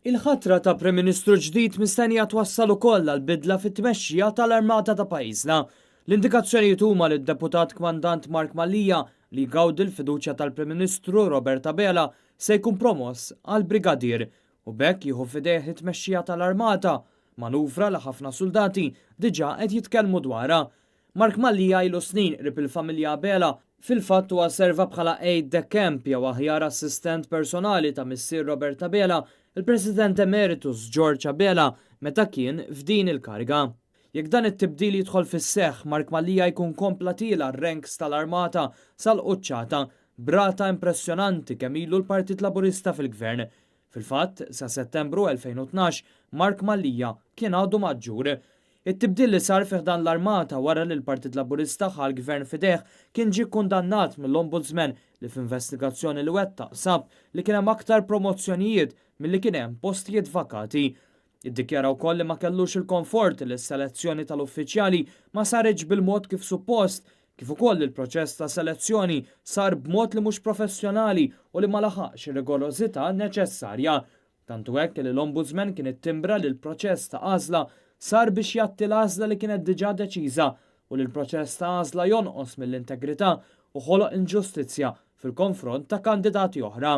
Il-ħatra ta' Prim Ministru ġdid mistennija twassal ukoll għal bidla fit-tmexxija tal-Armata ta' pajjiżna. L-indikazzjonijiet huma li d-Deputat Kmandant Mark Mallia, li jgawdi l-fiduċja tal-Prim Ministru Robert Abela, se jkun promoss għal Brigadier u b'hekk jieħu f'idejh it-tmexxija tal-Armata, manuvra li ħafna suldati diġà qed jitkellmu dwarha. Mark Mallia ilu snin qrib il-familja Abela. Fil-fatt huwa serva bħala aide de camp jew aħjar assistent personali ta' missier Robert Abela, il-President Emeritus George Abela, meta kien f'din il-kariga. Jekk dan it-tibdil jidħol fis-seħħ, Mark Mallia jkun kompla tiela' r-ranks tal-Armata sal-quċċata, b'rata impressjonanti kemm ilu l-Partit Laburista fil-Gvern. Fil-fatt, sa Settembru 2012, Mark Mallia kien għadu maġġur. It-tibdil li sar fi ħdan l-Armata wara li l-Partit Laburista ħa l-Gvern f'idejh kien ġie kkundannat mill-Ombudsman li f'investigazzjoni li wettaq sab li kien hemm aktar promozzjonijiet milli kien hemm postijiet vakati. Iddikjara wkoll li ma kellux il-konfort li s-selezzjoni tal-uffiċjali ma saritx bil-mod kif suppost, kif ukoll li l-proċess ta' selezzjoni sar b'mod li mhux professjonali u li ma laħaqx ir-rigorożità neċessarja. Tant hu hekk li l-Ombudsman kien ittimbra li l-proċess ta' għażla sar biex jgħatti l-għażla li kienet diġà deċiża u li l-proċess ta' għażla jonqos mill-integrità u ħoloq inġustizzja fil-konfront ta' kandidati oħra.